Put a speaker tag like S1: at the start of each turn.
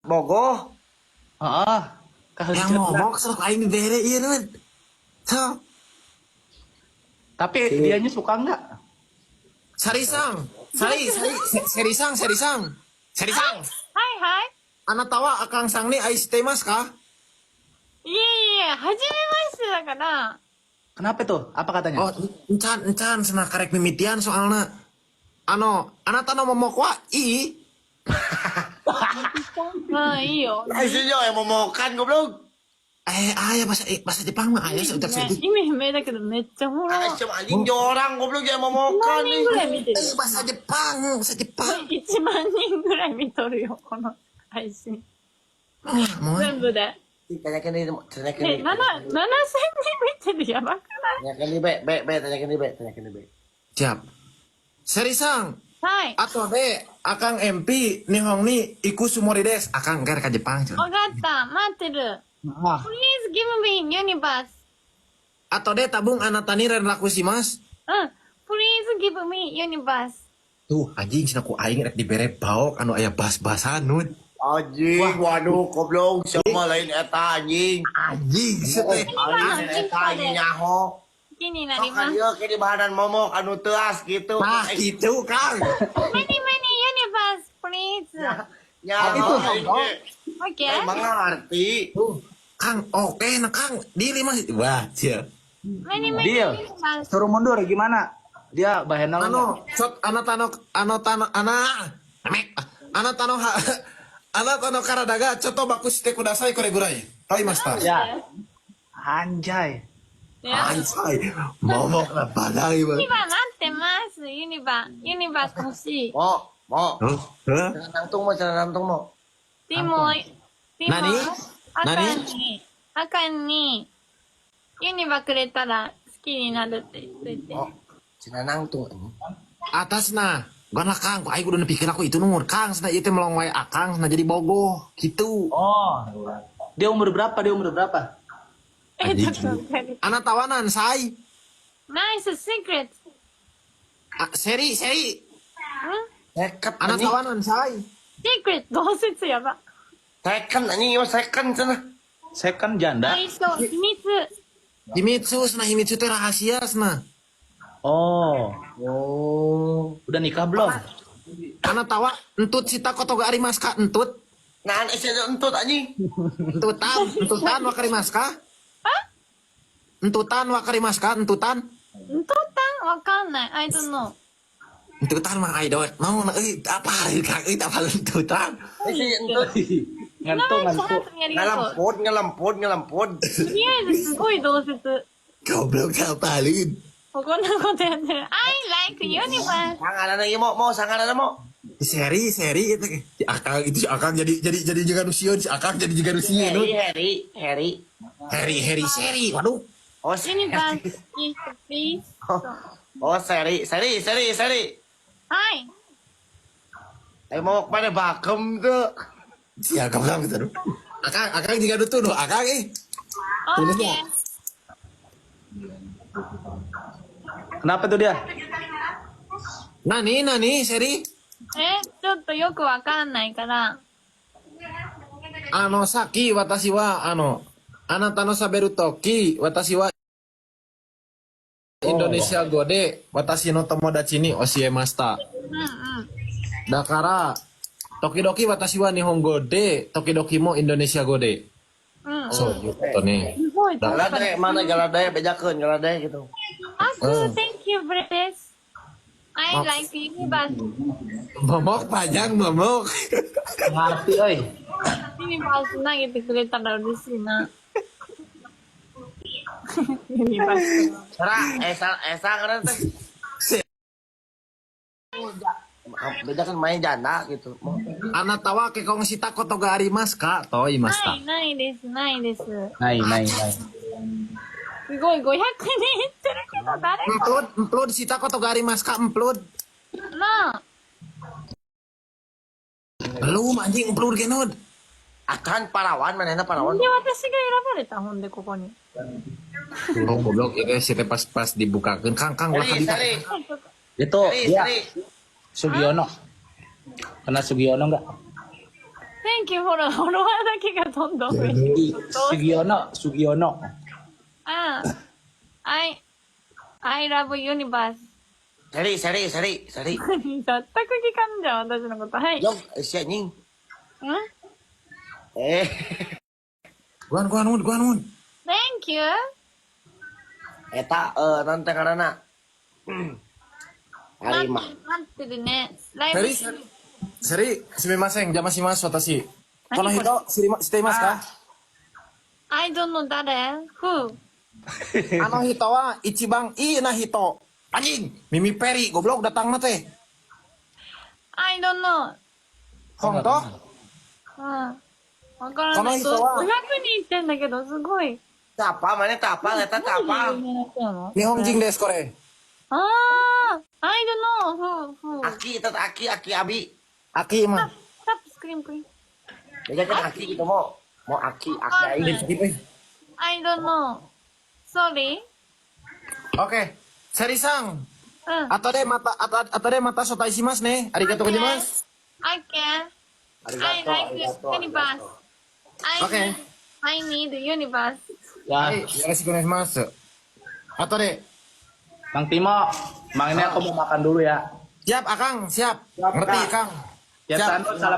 S1: Bogoh.
S2: Heeh.
S3: Yang momok sok aing dibere ieu nu. Sok.
S2: Tapi dianya suka nggak?
S3: Sarisang. Sari, sari, serisang, serisang. Serisang.
S4: はいはい。
S3: あなたはアカンさんに愛していますか？
S4: いえいえ、はじめましてだから。
S2: Kenapa tuh? Apa katanya?
S3: Oh, encan, encan, cenah karek mimitian soalna. Ano, あなたの momok wa i.
S4: うん、いいよ。
S1: Eh sih yo yang momokan goblok.
S3: Eh, aya bahasa bahasa Jepang mah aya seutak
S4: ね
S3: saeutik.
S4: 意味不明だけど、めっちゃおもろい。
S1: Ah, siapa anjing jorang goblok yang
S4: 1万
S1: momokan
S4: 人
S1: nih.
S4: ぐらい見てる
S3: Eh,
S4: よ。
S3: bahasa Jepang, bahasa Jepang.
S4: 1万人ぐらい見とるよ、この配信。
S3: Wah, moal.
S4: 全部で。
S1: Tanyakan nih, tanyakan
S4: え、
S1: nih.
S4: 7、7000人見てる、やばくない？
S1: Tanyakan nih, Be, Be, Be, tanyakan nih, Be, tanyakan nih, Be.
S3: Siap. Serisang,
S4: はい。
S3: atau de Akang MP 日本に行くつもりです。Akang keur ka Jepang cenah.
S4: わかった。待ってる。
S2: Ah,
S4: Please give me universe.
S3: Atau de tabung あなたに連絡します。
S4: うん。Please give me universe.
S3: Tuh anjing cenah ku aing rek dibere baok anu aya bas-basan nu.
S1: Anjing, waduh, goblok, siapa lain eta anjing.
S3: Anjing sia teh.
S1: Anjing eta anjing nyaho.
S4: 好きになり
S1: Sok
S4: ます。
S1: ka dieu ke di bahanan momok anu teuas gitu.
S3: Nah, gitu Kang.
S4: Many, many universe, please.
S1: Nyaho aing ge.
S4: Okay?
S1: Eh, mengerti.
S3: Tuh, Kang, oke nah Kang, di lima. Wah, sia.
S4: Many, many
S2: Deal.
S4: universe.
S2: Suruh mundur gimana? Dia bahenol nggak?
S3: Ano, sot あなたのあのたのあな mek あなたのはあなたの体がちょっとバクしてくださいこれぐらい。はいました。
S2: Ya. Anjay.
S4: いや、
S3: Anjay, momok lah badai
S4: ユ
S3: bang.
S4: ニバ待ってます。ユニバ。ユニバ欲しい。
S1: Mo, mo.
S3: Hah? Hah?
S1: Celana nangtung mo, celana nangtung mo.
S4: でも、でも、
S3: 何
S4: 赤に、赤に、ユニバくれたら好きになるって言っといて。
S1: Mo, celana nangtung anjing.
S3: Atas nah, bukan lah Kang, ku aing kudu nepikeun aku itu nur Kang, cenah ieu teh melong wae Akang cenah jadi bogoh gitu.
S2: Oh. Dia umur berapa? Dia umur berapa?
S4: え、ちょっと待って。
S3: あなたは何歳。
S4: ナイス secret。
S3: Ah, seri, seri.
S4: ん
S1: Second
S3: あなた
S1: anjing.
S3: は何歳。
S4: secret 同説やば。
S1: Second anjing, ieu second cenah.
S2: Second janda.
S4: 内緒、秘密。
S3: 秘密 cenah秘密 teh rahasia cenah.
S2: Oh.
S1: Oh.
S2: Udah nikah belum?
S3: あなたは entut したことがありますか entut.
S1: Nah, isi entut anjing.
S3: Entutan, entutan わかりますか Entutan わかりますか entutan.
S4: んとったんわかんない。I don't know.
S3: Entutan mah I don't know euy apa Kang euy apa entutan.
S1: Isi entut.
S2: Ngantuk,
S4: ナイス
S2: ngantuk.
S4: ハートありがとう。
S1: Ngelemput, ngelemput, ngelemput.
S4: とりあえずすごい同説。
S3: Goblok apalin.
S4: こんなことやってる。I like universe.
S1: Sangarana ieu mo, mo sangarana mo.
S3: Seri, seri itu si Akang itu si Akang jadi juga nu sieun si Akang jadi juga nu sieun.
S1: Harry, Harry, Harry.
S3: Harry, Harry, seri. Waduh.
S1: Oh,
S4: ユニバース gift please.
S1: Oh, seri, seri, seri, seri.
S4: はい。
S1: Eh mau kemana bakem tuh?
S3: Si Akang bilang gitu. Akang, Akang juga nu tuh Akang eh.
S4: オッケー。
S2: Kenapa tuh dia?
S3: 何何 seri?
S4: え、ちょっとよくわかんないから。
S3: あのさっき私はあのあなたの喋るとき私はインドネシア語で私の友達に教えました。
S4: うんうん。
S3: だから時々私は日本語で時々もインドネシア語で
S4: うん。
S3: そういうことね。
S4: すごい。
S3: だ
S1: Galade mana galade bejakeun galade gitu.
S4: あす、Thank you, Bless. I like universe.
S3: Momok panjang momok.
S2: Ngerti, oi.
S4: ユニバース投げてくれたら嬉しいな。ユニバース。
S1: Sera, esa esa keren teh. Bejakeun main janda gitu. Mo.
S3: あなたは結婚したことがありますかと言いました。
S4: ない、ないです、ないです。
S2: Nai, nai, nai.
S4: すごい、500人いってるけど、誰か
S3: Emplod, emplod したことがありますか emplod.
S4: なあ。
S3: Belum anjing emplod genod.
S1: Akan parawan manehna
S4: なん
S1: parawan.
S4: で私が選ばれたほんで、ここに。
S3: Oh, goblok itu sih teh pas-pas dibukakeun Kang Kang ulah
S1: Seri,
S3: kabita.
S1: seri,
S2: Itu
S1: seri,
S2: dia
S1: seri.
S2: Sugiono. Kena Sugiono nggak?
S4: Thank you ほら、フォロワーだけがどんどん増えてる。どうし
S2: Sugiono, Sugiono.
S4: ああ、I love universe.
S1: Sari, sari, sari, sari.
S4: 全く聞かんじゃん、私のこと。はい。ん
S1: Jong, si anjing. Eh,
S3: Guan guan un guan un.
S4: ?Thank you.
S1: Eta non teh ngaranna. Hari mah.
S4: 待ってるね。ライブ
S3: Seri seri. Seri, sumimasen, jama shimasu watashi. Kono hito shite imasu ka?
S4: I don't know 誰 ?Who?
S3: Ano hito wa ichibang ii na hito. Anjing, Mimi Peri goblok datang na teh.
S4: I don't know.
S3: Honto?
S4: うん。わからない。
S3: この人は
S4: 500人いってんだけど、すごい。
S1: Tapa mana tapa eta tapa.
S4: 何で有名な人なの
S3: Nihonjin desu kore.
S4: ああ、I don't know. Who? Who?
S1: Aki eta aki aki abi.
S3: Aki mah.
S4: タップスクリーンプリン。
S1: Beda kan aki gitu mau. Mau aki aki aing.
S4: I don't know. Sorry.
S3: Oke. Seri-san.
S4: うん。
S3: Atau deh mata atau, atau deh mata sotai shimasu ne. Arigatou gozaimasu.
S4: Okay. I
S1: Arigato,
S4: like
S1: arigato,
S4: universe.
S1: arigato.
S4: I
S3: Okay.
S4: need, I need universe.
S2: Ya,
S3: Hai, yoroshiku onegaishimasu. Atau deh.
S2: Mang Timo, Mang ini aku mau makan dulu ya.
S3: Siap, Akang, siap.
S1: Siap,
S3: Ngerti,
S1: Kang.
S3: Kang.
S2: Ya,
S3: Siap.
S2: Sanu, salam.